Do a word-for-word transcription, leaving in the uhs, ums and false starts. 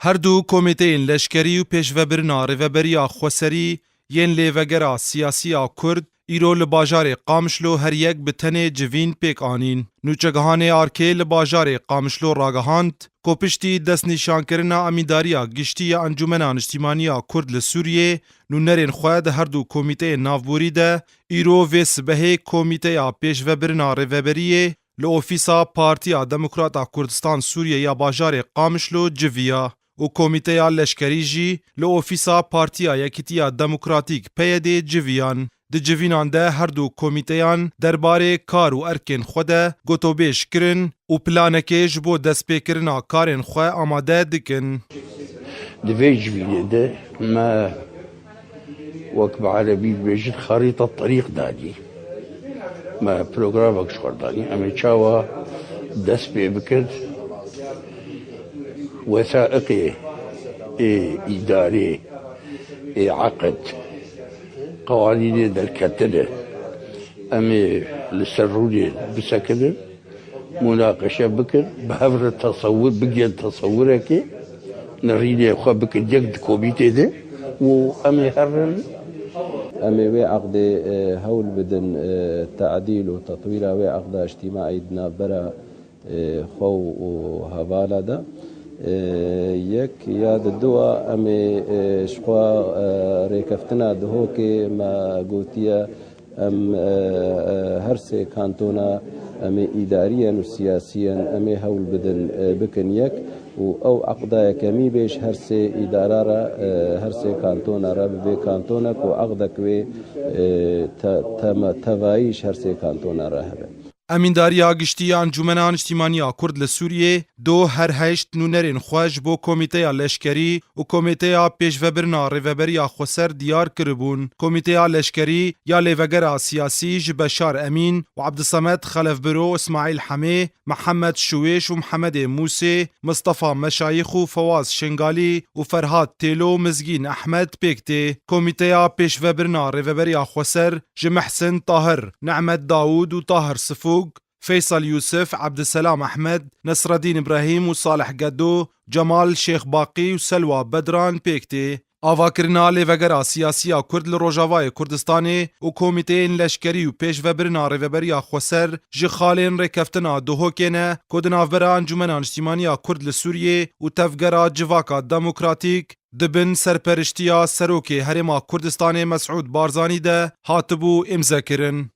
Her du komîteyên leşkerî û pêşvebirina Rêveberiya Xweserî yên lêvegera siyasî ya Kurd îro li bajarê Qamişlo her yek bi tenê civîn pêk anîn. Nûçegihanê Arkê li bajarê Qamişlo ragihand ku piştî destnîşankirina Emîndariya Giştî ya Encûmena Niştîmaniya Kurd li Sûriyê, nûnerên xwe di her du komîteyên navborî de îro vê sibehê Komîteya Pêşvebirina Rêveberiyê li ofîsa Partiya Demokrata Kurdistan Sûriye ya bajarê Qamişlo civiya û Komîteya Leşkerî jî li ofîsa Partiya Yekîtiya Demokratîk, P Y D, civiyan. Di civînan de her du komîteyan derbarê kar û erkên xwe de gotobêj kirin û planekê ji bo destpêkirina karên xwe amade dikin. Di vê civînê de me, wek bi erebî dibêjin, xerîta terîq danî. Me programek ji xwe danî. Em ê çawa dest pê bikin? Wesaiqê ê îdarê, ê eqd, qewanînê derketine. Em ê li ser rûnê bisekinin, munaqeşe bikin, bi hev re tesewir, bigihên tesewurekê, nerînê xwe bikin yek di komîtê de û em ê herin. Em ê wê eqdê, e, hewl bidin, e, tadîl û tetwîra wê eqda îctîmaî di navbera, e, xwe û hevala de. E, yek ya di dua em ê, e, ji xwe, e, rêkeftina Duhokê me gotiye, em, e, e, her sê kantona em ê îdarî yen û siyasî yen, em ê hewl bidin, e, bikin yek û ew eqda yekemî bê ji her sê îdara re, e, her sê kantona re bibe kantonek û eqdek wê, e, te-, tema-, tevayî ji her sê kantona re hebe. Emîndariya Giştî ya Encûmena Niştîmaniya Kurd li Sûriyê do her heşt nûnerên xwe ji bo Komîteya Leşkerî û Komîteya Pêşvebirina Rêveberiya Xweser diyar kiribûn. Komîteya Leşkerî ya lêvegera siyasî ji Beşar Emîn û Ebdisemed Xelefbiro û Îsmaîl Hemê, Mihemed Şuwêş û Mihemedê Mûsê, Mistefa Meşayîx û Fewaz Şingalî û Ferhat Têlo û Mizgîn Ehmed pêk tê. Komîteya Pêşvebirina Rêveberiya Xweser ji Mehsin Tahir, Nehmet Dawûd û Tahir Sifûg, Feysel Yûsif, Ebdiselam Ehmed, Nesredîn Îbrahîm û Salih Gedo, Cemal Şêxbaqî û Selwa Bedran pêk tê. Avakirina lêvegera siyasî ya Kurd li Rojavayê Kurdistanê û komîteyên leşkerî û pêşvebirina Rêveberiya Xweser ji xalên rêkeftina Duhokê ne ku di navbera Encûmena Niştîmaniya Kurd li Sûriyê û Tevgera Civaka Demokratîk di bin serperiştiya Serokê Herêma Kurdistanê Mesûd Barzanî de hatibû îmzekirin.